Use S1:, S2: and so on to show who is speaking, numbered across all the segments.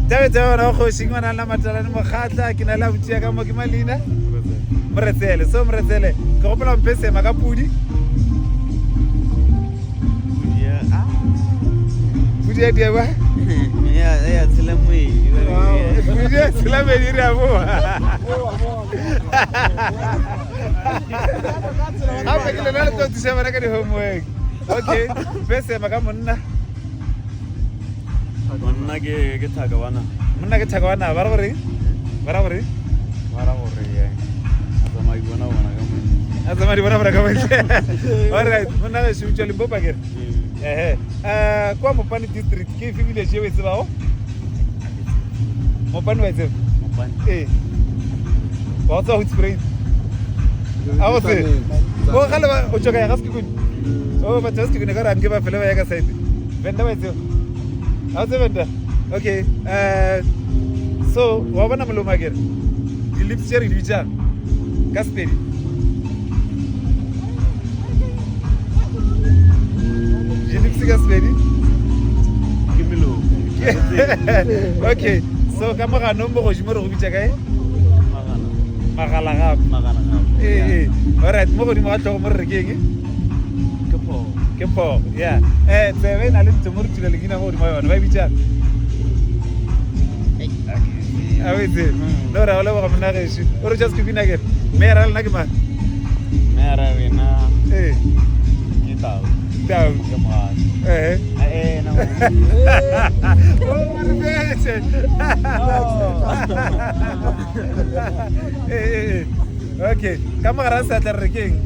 S1: Tabe tsa bona kgoši ke ngwana la matalane mokgatla ke na le abuti ya ka mo ke malina Moretsele. So Moretsele ke gopola mpe sema ka pudi. Pudi ya dia ba?
S2: Ya ya tshela moedi.
S1: Pudi ya tshela moedi re a boa. Gape ke lena le tlo thuša bana ka di-homework. Okay, mpe sema ka monna.
S2: Monna ke ke thaka wa naga.
S1: Monna ke thaka wa naga, ba ra gore ba ra gore
S2: ba ra gore eh, a tsamaya di bona bona ka montle.
S1: A tsamaya di bona bona ka montle. All right, monna ge o tšwa Limpopo akere? Ehe. Eh, kwa Mopani district ke efe village ye o e tsebago? Mopani wa e tseba?
S2: Mopani.
S1: Ee. Wa go tseba Hoedspruit? A go tsebe? O gale ba o tšwa kae ga Sekhukhune? O batho ba Sekhukhune ka gore anke ba fele ba ya ka side. Venda wa e tseba? Ga o tsebe Venda? Okay. Eh, so wa bona molomo akere? Di-lips tše re di bitsang ka Sepedi. Di-lips ka Sepedi?
S2: Ke melomo.
S1: Okay. So ka moganong mo godimo re go bitša kae?
S2: Magana.
S1: Magala gape.
S2: Magala gape.
S1: Ee, ee. Alright, mo godimo ga tlhogo mo re re ke eng?
S2: Ke phogo.
S1: Ke phogo, yeah. Eh, tsebe e na le ntho mo re thula lekina mo godimo ga yone, ba e bitsang? A o e tsebe? No, re a go leboga monna gešo. O re tšwa Sekhukhune akere? Meyara lena ke mang?
S2: Meyara rena
S1: Ee.
S2: ke Tau.
S1: Tau.
S2: Ke mogadi.
S1: Eh.
S2: Eh, na.
S1: Oh, re betse. Ee, ee, ee. Okay, ka mogara seatla re re ke eng?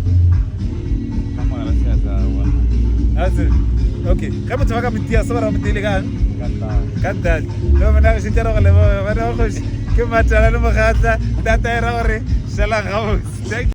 S2: Ka mogara seatla wa.
S1: A se. Okay, ge motho ba ka motia se ba ra motiile kang?
S2: Ka ntale.
S1: Ka ntale. Le mona go šitša re go leboga bana ba kgoši ke matala le mogatla tata e ra gore šalang gabotse. Thank you.